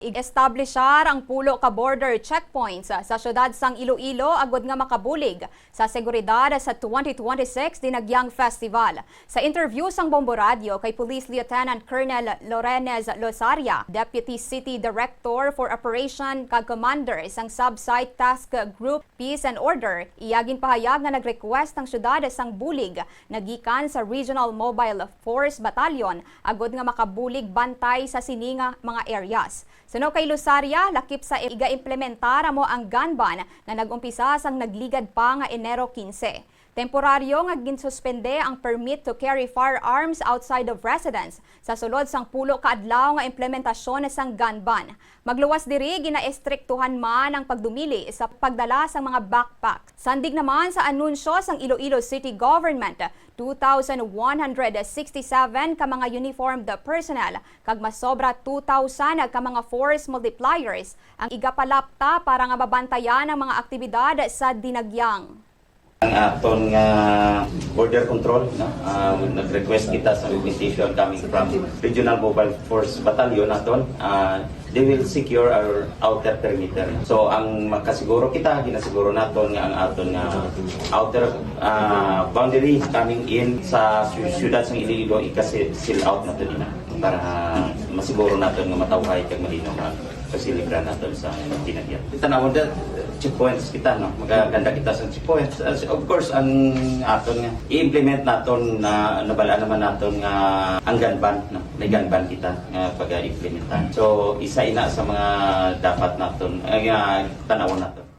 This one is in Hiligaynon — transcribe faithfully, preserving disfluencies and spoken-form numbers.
Ig-establishar ang pulo ka border checkpoints sa siyudad sang Iloilo agud nga makabulig sa seguridad sa twenty twenty-six Dinagyang Festival. Sa interview sang Bombo Radyo kay Police Lieutenant Colonel Lorenez Losaria, Deputy City Director for Operation kag Commander sang Sub-Site Task Group Peace and Order, iya ginpahayag nga nag-request ang siyudad sang bulig nga gikan sa Regional Mobile Force Battalion agud nga makabulig bantay sa sini nga mga areas. Suno kay Losaria, lakip sa iga-implementar amo ang gun ban nga nag-umpisa sang nagligad pa nga Enero quince. Temporaryo nga ginsuspende ang permit to carry firearms outside of residence sa sulod sang pulo ka adlaw nga implementasyon sang gun ban. Magluwas diri, ginaestriktuhan man ang pagdumili sa pagdala sang mga backpack. Sandig naman sa anunsyo sang Iloilo City Government, two thousand one hundred sixty-seven ka mga uniformed personnel kag masobra two thousand ka mga force multipliers ang igapalapta para nga mabantayan ang mga aktibidad sa Dinagyang. Ang aton nga border control, no? Ah, nag-request kita sa petition coming from Regional Mobile Force Battalion naton. Ah, they will secure our outer perimeter. So, ang makasiguro kita, ginasiguro naton nga ang aton nga outer, ah, boundary coming in sa sy-, syudad sang Iloilo, ika-seal out naton ina para masiguro naton nga matawhay kag malinaw nga pasilibra naton sa Dinagyang. Tan-awon ta, checkpoints kita, no? Magaganda kita sa checkpoints. As, of course, ang aton nga i-implement naton na nabal-an naman naton nga ang gun ban, no? May gun ban kita nga pag-implementan. So, isa ina sa mga dapat naton, eh, nga tan-awon naton.